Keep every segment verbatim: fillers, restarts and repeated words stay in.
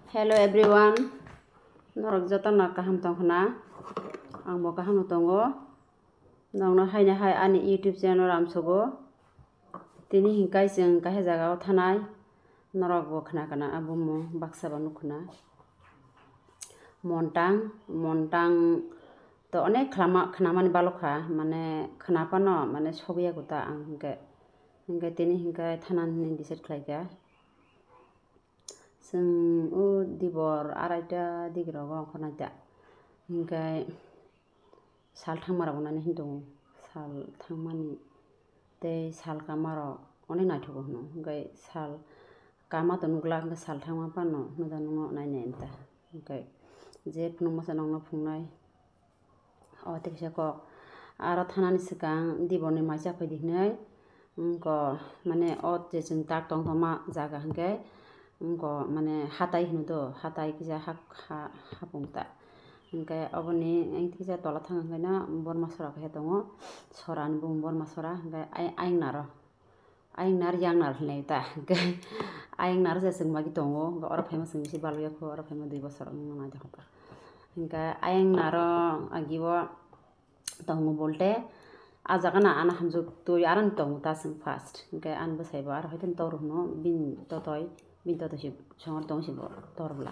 Hello everyone, norok jotono kaham tongkhna? Ang bo kaham no tongo. Nokno haino hai ani YouTube channel ramsogo. Tini hinkai chwng kaisa jagao thanai. Norok bo khna kana abo mung baksa bo nukhna. Montang, montang to onek khlama, khnamani balokha, mane khnapano mane sogya kuta ang hinkai. Hinkai tini hinkai thanani decide khlaikha. Chwng o dibor araita digirogo ongkhornai ta. Hinkai sal thangmarok nani hintongo. Sal thangmani tei sal kamarok onek naithogo hwno. Hinkai sal kama to nukla, hinkai sal thangma phano hwnda nungo nainai ta. Hinkai je phunukmasa nokno phunuknai. O tei kisa kok. Aro thanani swkang diborni mai cha phaidi hinwi, wngko, mane, o je chwng tak tong tongma jaga hinkhe, wngko, mane, hatai hino do, hatai kisa hak-, ha-, hapung ta. Hinkhe oboni ang kisa tola thang hinkhe no Borma sora khe tongo, sora ni bumung Borma sora, hinkhe ai-, ayang naro. Ayang nar yang nar hinlai ta. Hinkhe ayang nar se chwng bagwi tongo. Hinkhe oro phaima chwng bisi bal ya kho, oro phaima dui bosor wng nai ta. Hinkhe ayang naro agi o tongo bolte. A jaga na ano hamjwk twi aro ni tongo ta chwng first. Hinkhe ani bwsai bo aro hai phano tor hwno bini totoi, bini totoi se songor tong se bo tor bwla.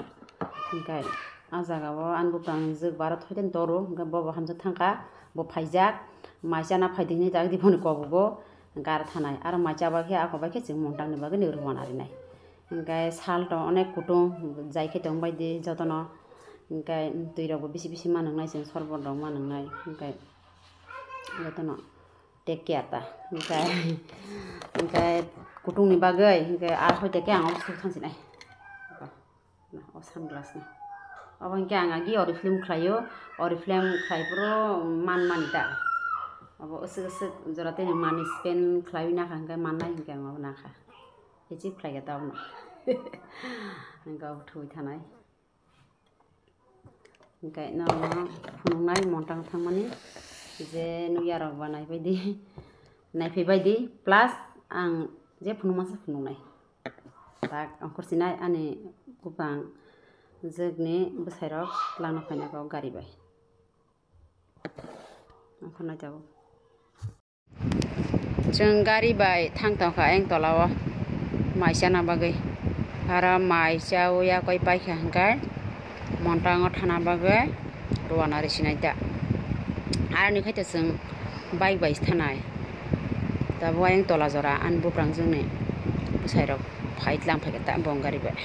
Hinkhe a jaga o ani bwpang jwk baro thoi tong toro, hinkhe bo bo hamjwk thangkha, bo phaijak, mai chana phaidi hinwi jak di boni kobogo. Gar thanai, aro mai cha bai khe, ako bai khe chwng montang ni bagwi nw rwna rinai. Hinkhe sal to onek kutung, jai khe tong bai di jotono. Hinkhe twi rok bo bisi bisi ma nwngnai, chwng sorbot rok ma nwngnai. Hinkhe jotono take care ta. Hinkhe, hinkhe kutung ni bagwi, hinkhe aro hoi take ang obo suk thang sinai. Na, o sunglass ni. Obo hinkhe ang agi Oriflame khlaio, Oriflame khlai phuru man mani da. Obo aswk aswk jora tei mani spend khlaiwi nakha hinkhe mannai hinkhe ang obo nakha. Achieve khlai kha tabukno. Hinkhe obo thwi thanai. Hinkhe norokno phunuknai montang thangmani je nukya rok ba naiphai di, naiphai bai di, plus ang je phunukma se phunuknai. Tak ongkhor sinai ani bupang jwkni bwsairok twlangno phaina kok gari bai. Ongkhor nai tabuk. Chwng gari bai thang tongkha ayang tola o mai chana bagwi. Aro mai chaui yakui paikha hwnkhe montango thana bagwi rwna rw sinai ta. Aroni khaito chwng bike bai thanai. Tabuk ayang tola jora ani buprang jwkni bwsairok phai tlang phaikha ta bong gari bai.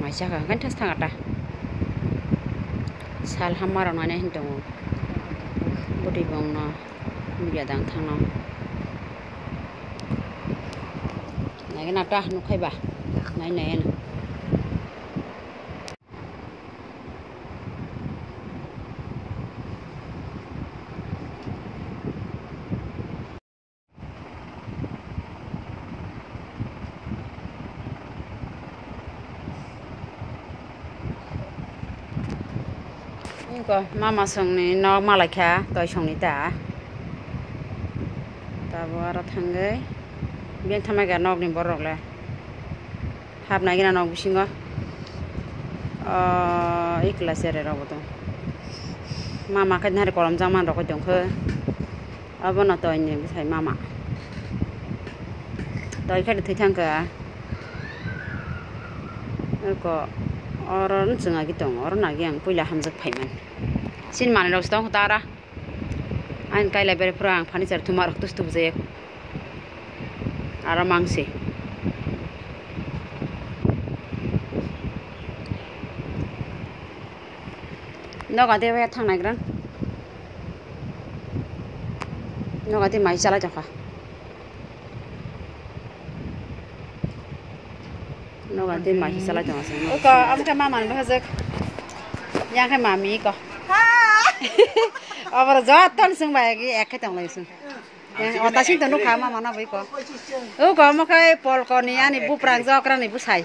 Mai chakha hwnkhe thas thang ta. Sal hamma rok nani hinwi tongo. Bwtwi bongno nukya dang thangno. Naigwna ta nukhai ba. Nai nai ano. Iko mama songni nok malaikha, toi songni ta. Tabuk aro thangwi bini thamai kha nokni borok le. Hapnai gina nok bisingo. O, ikla chere rok bo tong. Mama khe nari kolom jang man rok tong khe. Abono toini bwsai mama. Toi khe thwi thang kha. Eko oro no chwng agi tongo. Oro nagi ang puila hamjak phaiman. Sin manwi rok se tong tara. Ani kailai bere phuru ang furniture thuma rok tus tus jaya. Aro mangsi. Nogo de thang naigrang. Nogo de mai chalai tongkha. Nogo de mai chalai tongkha. Uko, amo khe mama ni bahajak. Yang khe mami ko. Aboro joto ni sung bai gi ek khe tong lai sung. Eh, o tasing to nukha mama na bai ko. O ko mo khai polko ni ani buprang jokra ni busai.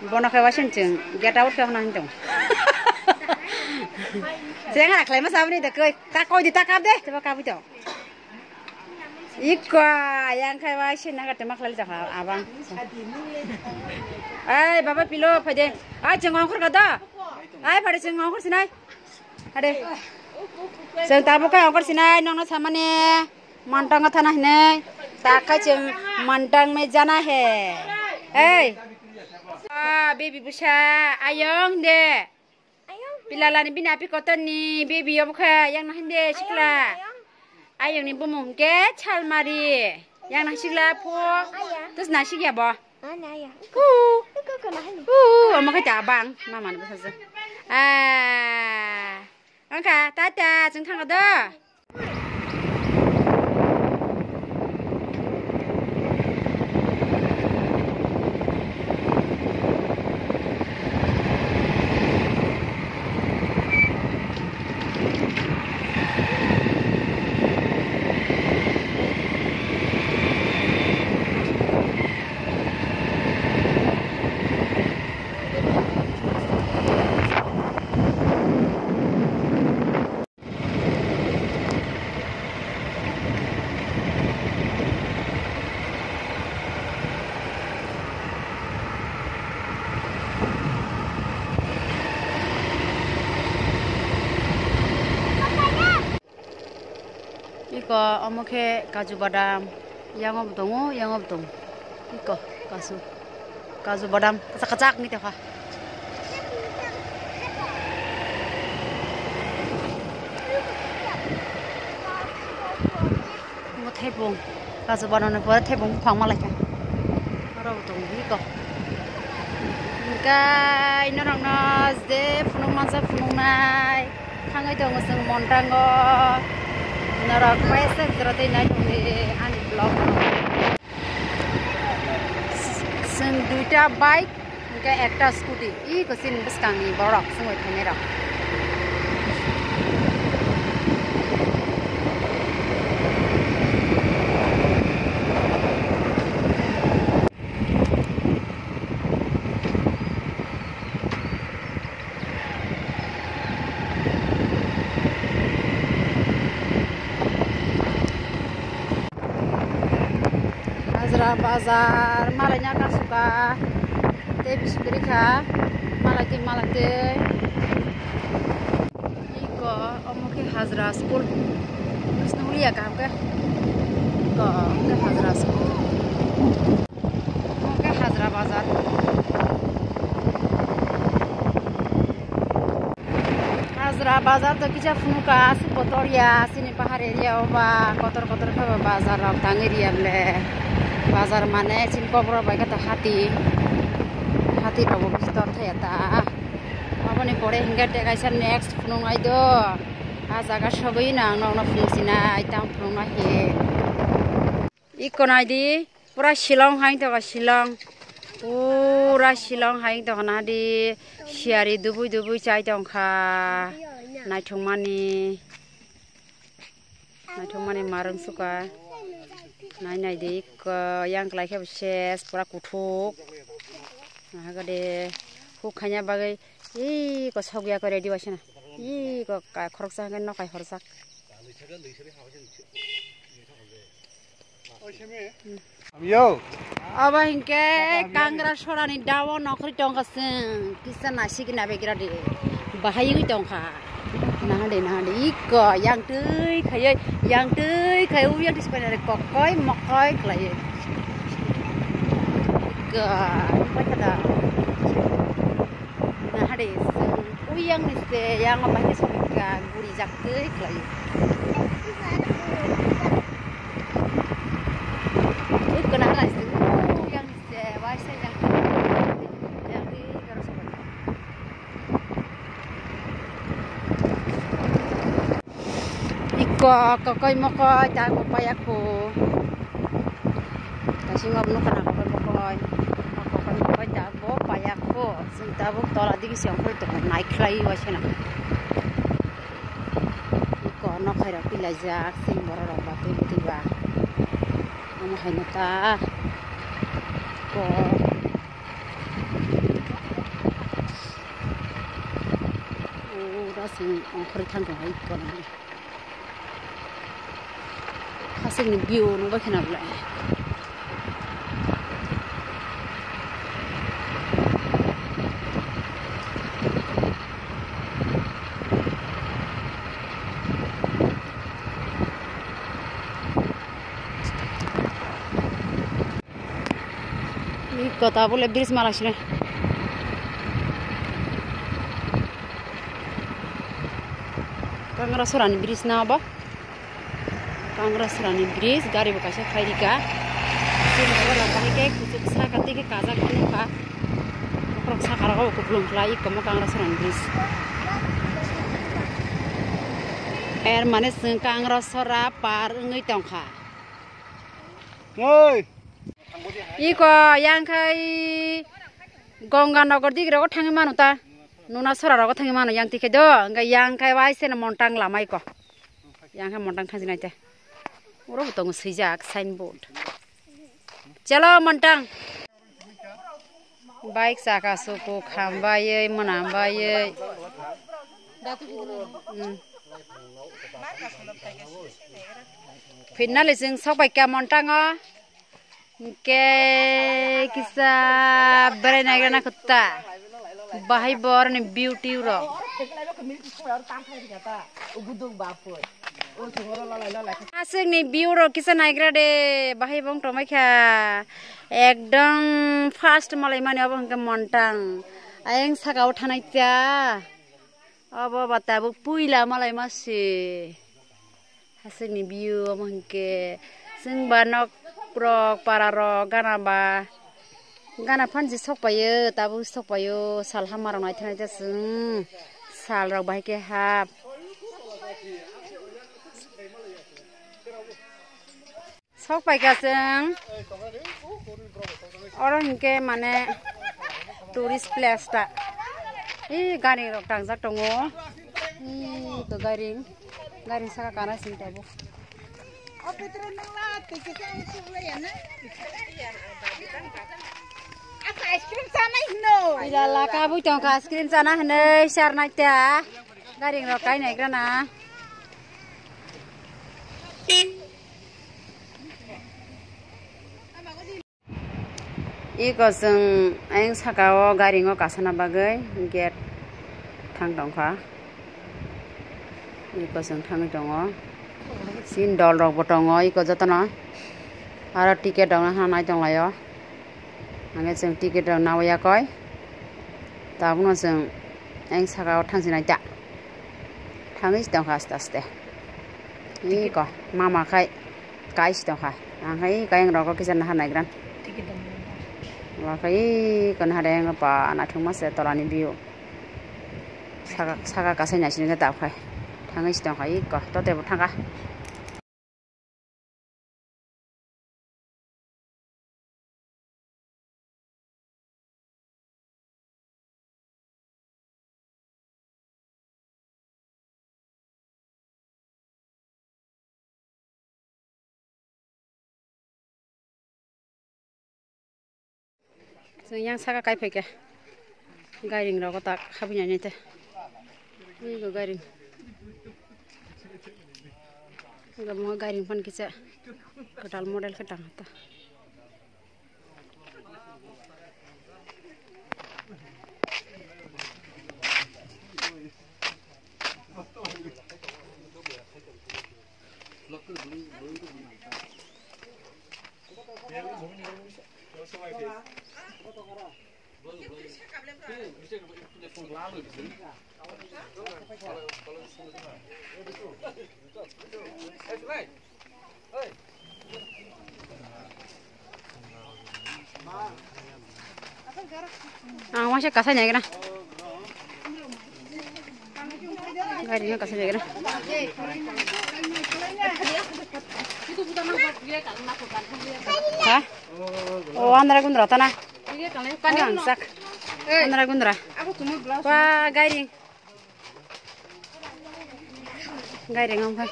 Bono khai wasin chwng get out khe hona hin tong. Chwng ha khlai ma sabni de koi ta koi di ta kap de, te ba kap to. Ikko, yang khai wa sini nang kate maklai jaha abang. Ai, baba pilo, phai de. Ai, chwng ongkhor ka da. Ai, phai de chwng ongkhor sinai. Ade. Chwng tabuk khe ongkhor sinai, nongno samani. Mantang thana hinai. Ta khai chwng mantang me jana he. Ei. Ah, baby busa, ayong de. Pilalani bini api kotorni baby obo khe yang nahinde sikla. Ayungni bumung khe Chalmari. Yang nah sikla pho. Tus nah sikya bo. Pu. Pu, omo khe ta bang. Mama ni bwsajwk. Ah. Angkha, tata, chwng thangkha do. Iko omo khe kaju badam, yango bo tongo, yango bo tongo. Iko kasu, kaju badam kwchak kwchak wngwi tongkha. Omo thaiphung, kaju badamni pore thaiphung buphang malaikha. Oro bo tongo iko. Hwnkhe norokno je phunuk mansa phunuknai. Thangwi tongo chwng Montango. Norok paisa jora tei naithokni ani vlog. Chwng duita bike, hwnkhe ekta scooty. Iko chini bwskangni borok chwngwi thainairok. Hajra bazar malai nya kasuka tei bisi kwrwi kha malai tei malai tei. Iko omo khe Hajra school. Nusni holiya kaham khe. Iko omo khe Hajra school. Omo khe Hajra bazar. Hajra bazar to kisa phunukha, aswk kotor ya, chini pahar area o ba kotor kotor khe ba bazar rok tangwi riya le. Bazar mane chini kokborok bai khe to hati, hati rok bo bishi tor thaya ta. Aboni pore hingke tei kaisa next phunuk nai do. Ah jaga sogwi no ang nokno phunuk sinai, tamo phunuk nai he. Iko nai di, pura Shillong hai tongkha, Shillong. Pura Shillong hai tongkha na di, siyari dubui dubui chai tongkha. Naithok mani. Naithokmani marwng suka. Nai nai di, ko yang klai khe bo ses, pura kuthuk. Nahagade huk khaina bagwi, iko sokya ko ready waisana. Iko ka-, khoroksa hwnkhe nokai horjak. Yo. Abo hinkhe kangra sorani dao nokhri tongkha chwng, kisa naisik na begra de. Bahai wngwi tongkha. Nahade, nahade, iko yang twi khaiwi, yang twi khaiwi, yang twi sipainare kokoi mokoi khlaiwi. Iko, wngpai kha da. Nahade, chwng uyang ni se, yang o bahai sokha guri jak twi khlaiwi. Iko, nahade, chwng uyang ni se, waisa yang, yang twi garo sokha. Iko kokoi mokoi ta ko paya kho. Kaising ob nukha na kokoi mokoi. Kokoi mokoi ta ko paya kho. Chwng tabuk tola digi se ongkhoi tongo, nai khlai waisana. Iko nokhai rok tilaijak, chini borok rok ba twi twi ba. Omo haino ta ko. Ura sing ongkhorwi thang tong hai kono. Chwngni view nungbai kheno belai. Iko ta bole bridge malai sini. Kangra sorani bridge na obo. Kangra sorani bridge, gari bo kaisa phairika. Chini oro bahai khe kuchuk saka tei khe kajak nukha. Bokhorok saka rogo bo kupulung khlai, iko mo Kangra sorani bridge. Er mane chwng Kangra sora par wngwi tongkha. Oi. Iko yang khai Gonganagar digirogo thangwi mano ta. Nuna sora rogo thangwi mano yang tikhe do. Hingke yang khai waise no Montang lama iko. Yang khai Montang thangsinai te. Oro bo tongo swijak signboard. Chalo Montang. Bike saka suku khambai, mwnambai. Hmm. Finally chwng sokbaikha Montango. Hingke kisa berai naigra na kutta. Bahai boroni beauty rok. Aswkni view rok kisa naigra de, bahai bong tongbai kha. Ekdom first malai mani obo hingke Montang. Ayang saka o thanai ta. Obo ba tabuk puila malai ma se. Aswkni view omo hingke chwng ba nok rok para rok gana ba gana phan je sok paio tabuk sok paio sal hama rok naithok naithok chwng sal rok bahai khe hap. Sok paikha chwng. Oro hinkhe mane tourist place ta. Ee, gari rok tangjak tongo. Ee, to gari, gari saka kana sing tabo. Ice cream chana hino. Ila laka bui tongkha ice cream chana hinwi sar naita. Gari rok kai naigrana. Iko chwng ayang saka o gari o kasana bagwi gate thang tongkha. Iko chwng thangwi tongo. Sini dol rok bo tongo iko jotono. Aro ticket rok no hwnna nai tonglaio. Hingke chwng ticket rok nawi yakoi. Tabukno chwng ayang saka o thangsinai ta. Thangwi se tongkha aste aste. Iko mama khai kai se tongkha. Ang khai iko ayang rogo kisa naha naigra. Wa khai iko naha de ang pa naithok ma se tola ni view. Saka, saka kasai naising khe tabkhai. Thangwi se tongkha iko tote bo thangkha. Chwng yang saka kai phaikha. Gairing rogo tak habwi nainai te. Ui go gairing. Ui go mo gairing pan kisa. Kwtal model khe tang ta. Ang masa kasai nai kena. Gari no kasai nai kena. Ha? O andra gundra tana. Ang sak. Andra gundra. Wah, gari. Gairing wngkha.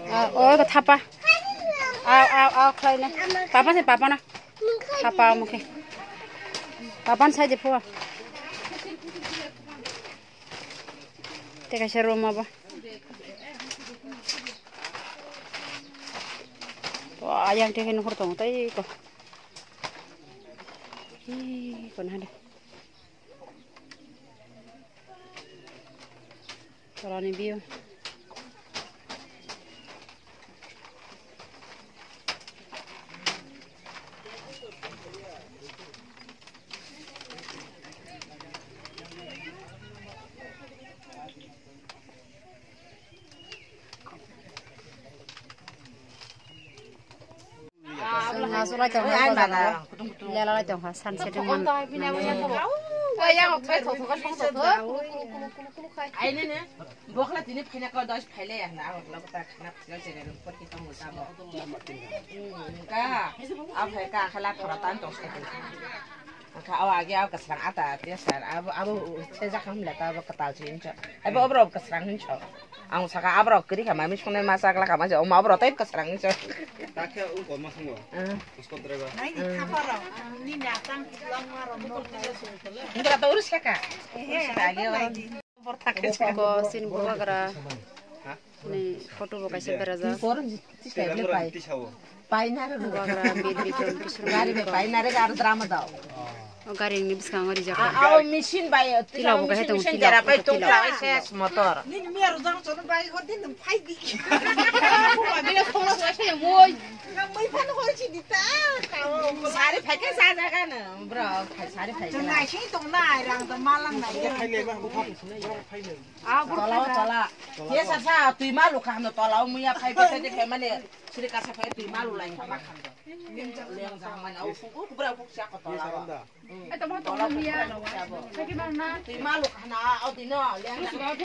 Ah, o, eko thapa. Aw, aw, aw, khlaina. Papa se, papa na. Thapa omo khe. Papa ni side pho. Tei kaisa room abo. Ayang tei nuhur tongo tei ko. Ih, ko nahade. Tolani view. Chwng asulai tongkha, lela lai tongkha, sunset wng mano. Bokla tini phaina kau dos phaile ya na, bokla bata khana phila jega rung poti tongo tamo. Ka, a phai ka khala thora tan tong sai. Ka aw agi aw kasrang ata te sar, abo, abo se jakam le ta abo katal chin cha. Abo obro kasrang hin cha. Ang saka aborok kwrwi kha, mami songnai ma chakla kha, ma se, omo aborok tei kwsrang ni se. Takhe ungko ma songo. Ah. Usko driver. Nai di khaparo, ni na tang langma ro no. Indra to urus ka. Urus ka agi oro. Ko sin bubagra. Ha? Ni photo bo kaisa berajak. Tis pai. Bubagra, Bir Bikram, Kishore Gari bai Bikram. Paina re ar drama dao. O gari ni bwskango rijak. A, a, o machine bai, tila bo kahe tongo, machine tila, jara bai tila. Tongkla bai ses motor. Nini miya rujak chono bai hor din phai di. Bini khoro so se moi. Na moi phan hor si dita. Sari phai ke sa jaga na, bro, sari phai. Chunai si tong na ai rang to malang nai. Phai le ba, phai le. A, bro, tola, tola. Ye sa sa, twi ma lukha no tola, o muya phai phai phai phai mane, sri kasa phai twi ma lulai kha ma khan do. Leng jang mane, o fu, u bra fu sia ko tola. Ai, tamo tola muya. Phai ki ma na. Twi ma lukha na, o dino, leng jang.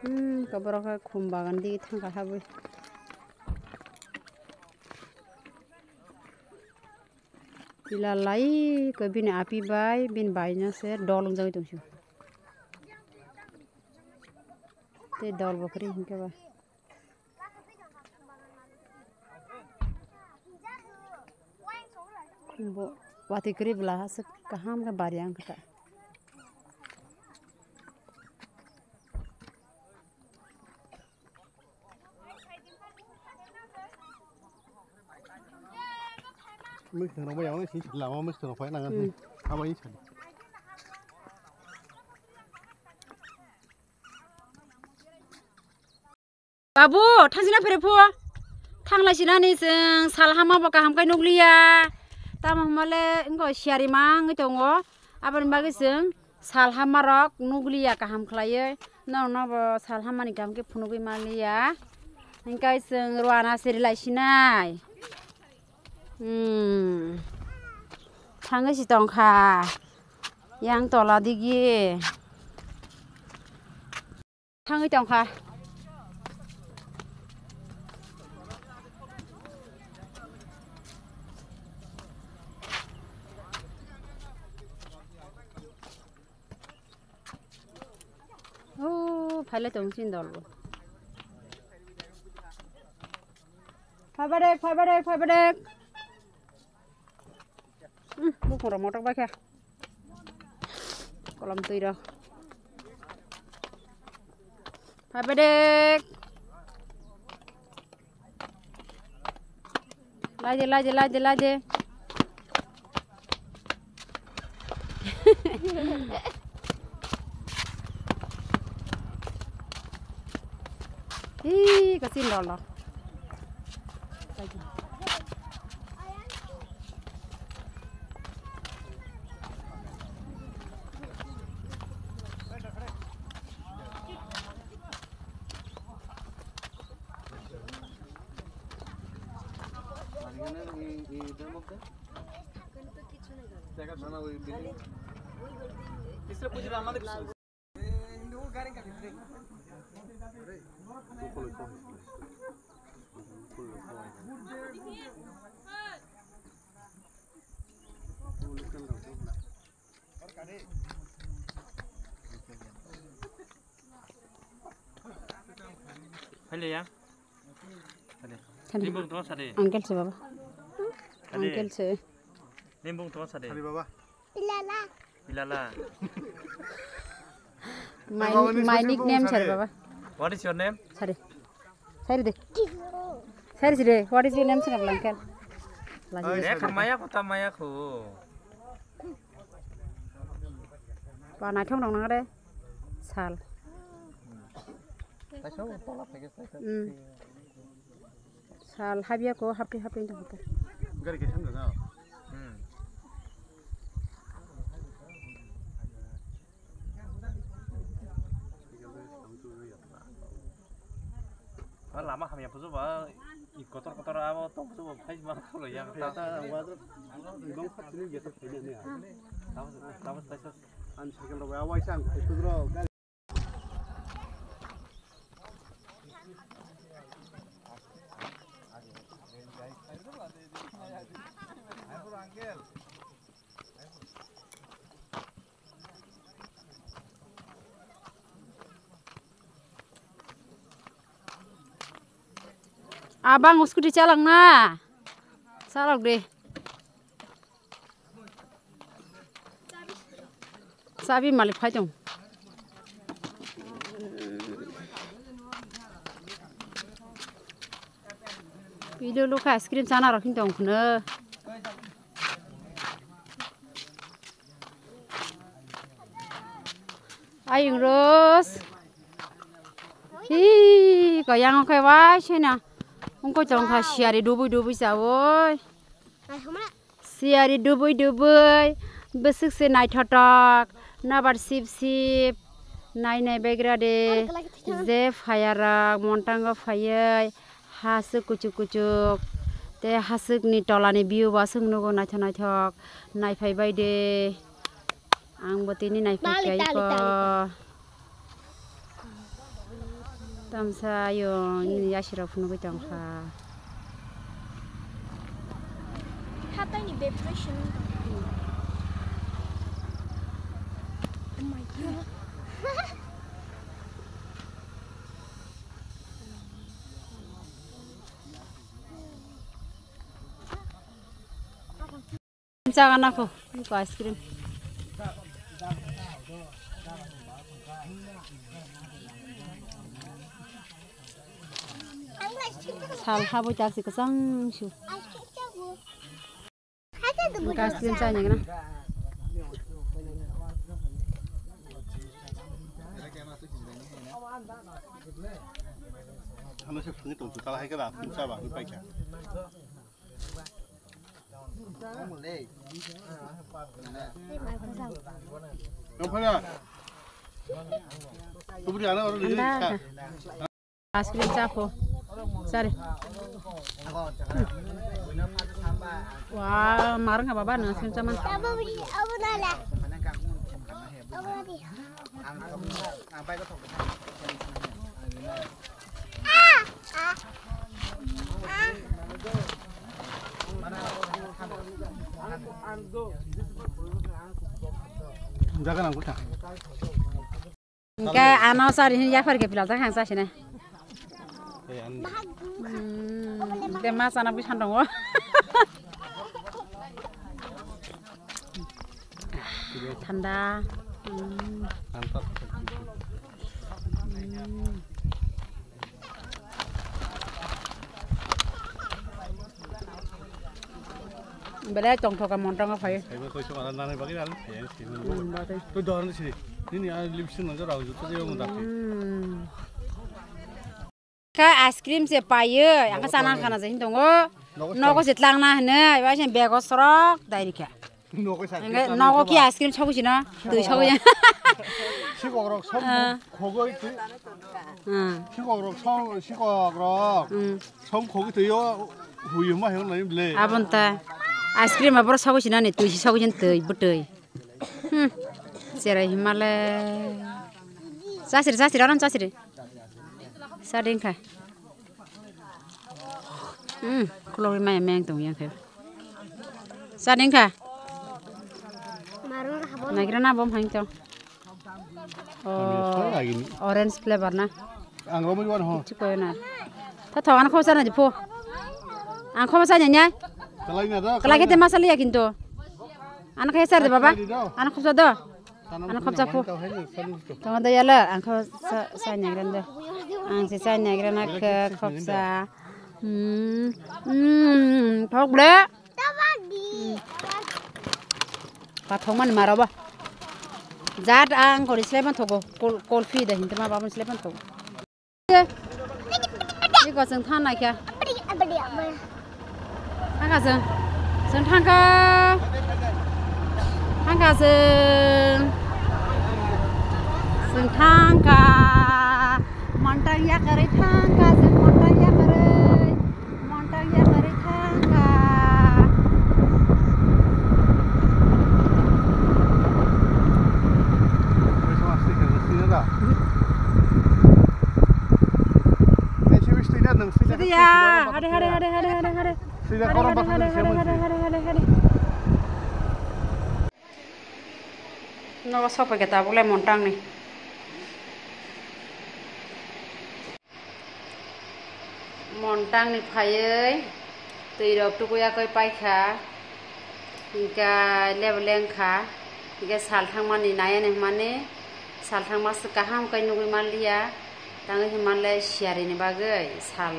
Hmm, kaborok hai khum bagan digi thangkha habwi. Pila lai ko bini api bai, bini bai no se dol wngjagwi tongsi. Tei dol bo kwrwi hinkhe ba. Bo watwi kwrwi bwla aswk kaham khe bari ang khe ta. Mwkhwtwng rok bai ang sini lama mwkhwtwng rok phai nang. Hmm. Abo i sadi. Babu, thangsina phere phu. Thanglai sinani chwng sal hama bo kaham khai nukliya. Tamo hwnmale wngkha siyari ma wngwi tongo. Aboni bagwi chwng sal hama rok nukliya kaham khlaiwi. Norokno bo sal hamani kaham khe phunugwi manliya. Hinkhe chwng rwana siri lai sinai. Hmm. Thangwi si tongkha. Yang tola digi. Thangwi tongkha. O, phailai tong chini dol bo. Phaiba dek, phaiba dek, phaiba dek. Hmm, bukhung rok motok bai kha. Kolam twi rok. Phaiba dek. Laide, laide, laide, laide. Hi, kachin dol dol. Hello ya. Hello. Hello. Limbung tong sade. Uncle se baba. Hello. Uncle se. Limbung tong sade. Hello baba. Pilala. Pilala. My, my nickname sir baba. What is your name? Sir. Sir de. Sir de. What is your name sir uncle? Lekha maya kho ta maya kho. Ba naithok nang nang re. Sal. Taisok tola phai khe taisok. Hmm. Sal habya ko hapri hapri tong khe. Gari khe thang da. Hmm. Lama hamya pusu ba, i kotor kotor abo tong pusu ba phai ma khulo ya. Kata wa do bang phat ni gate phai ni ya. Tabas tabas taisok. An cycle ro wa wa sang phai pusu ro. Abang scooty chalak na. Chalak de. Chabi malik phai tong. Video lukha ice cream chana rok hin tong khna. Ayung Rose. Hi, koyang khe wai sena. Ungko tongkha siyari dubui dubui chawoi. Siyari dubui dubui, bwswk se naithotok, nabar sip sip, nai nai begra de, je phayarok montango phayai, haswk kuchuk kuchuk, te haswkni tolani view bo aswk nugo naithok naithok, naiphai bai de. Ang bo tini naiphai khaiko. Tamsa ayung nini yasirok phunugwi tongkha. Hataini depression. Oh my God. Chaga nako, iko ice cream. Sal habwi taksi kwchang su. Iko ice cream chai nangna. Ano se phungi tong chu, tala hai ka ba, phung sa ba, hui pai kha. Ice cream chapho. Sari. Wah, marang apa ba ice cream chaman? Jaga nang kota. Hingke ano sari hin yaphar ke pilal ta khang sasine. Hmm, de ma chana bwsan tongo. Thanda. Hmm. Hmm. Belai tongthoka montongo phai. Saibo koi song ala nanai bagwi ang phai ang sini. Hmm, batwi. Koi doran sini. Nini ang lipstick nang jora uju to jebo munda. Hmm. Kha ice cream se paiyo, ang kha chana khana je hin tongo. Nogo se tlangna hwnwi, bai se bego sorok dai rikha. Nogo se ice cream. Nogo ki ice cream sogo sino, twi sogo ya. Sikok rok som khogoi twi. Hmm. Sikok rok som, sikok rok. Hmm. Som khogoi twi yo, hui ma hwn lai ble. Abon ta. Ice cream abor sogo sino ni, twi si sogo sino twi, bwtwi. Hmm. Cherai himale. Chasiri, chasiri, aron chasiri. Sading kha. Hmm, khulogwi maya meng tong yang khe. Sading kha. Nagira na bom hang tong. Oh, orange flavor na. Ang romwi wan ho. Chikoy na. Tha thong an khosa na jipho. Ang khosa nya nya. Kalai na da. Kalai kete masali ya kinto. An khe sar de baba. An khosa do. Ano khopsa phu. Tama da yala, ang kho sa, sa nyagran da. Ang si sa nyagran ak khopsa. Hmm. Hmm. Thok ble. Pathok man maro ba. Jat ang kori slepan thogo. Kol, kol fi da hintama babun slepan thogo. Iko chwng thang naikha. Thangkha chwng. Chwng thangkha. Thangkha chwng. Chwng thangkha. Montang yakarwi thangkha chwng, montang yakarwi. Montang yakarwi thangkha. Sidi ya, hade, hade, hade. Sidi ya, korom pathar sini, hade, hade. Nogo sokphaikha tabuk le montang ni. Montang ni phaiwi twi rok tukuya koi paikha. Hinkhe lebo lengkha, hinkhe sal thangmani naiani hwnmani, sal thangma se kaham khe nugwi manliya, tangwi hwnmanle siyarini bagwi sal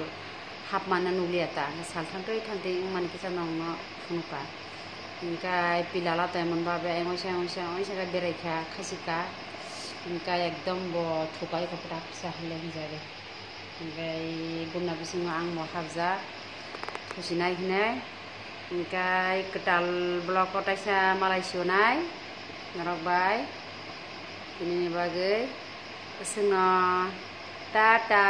hapmano nukliya ta, sal thangtwi thangtwi wngmani kisa nokno phunukha. Hinkhe pilala tongmani bagwi oisa oisa oisa khe beraikha, khachikha, hinkhe ekdom bo thukaikha, kwtak kisa hinle hinjagwi. Hinkhe bumna bisingo ang bo hapjak, khusinai hinwi. Hinkhe kwtal block o taisa malai sionai norok bai. Tinini bagwi aswkno tata.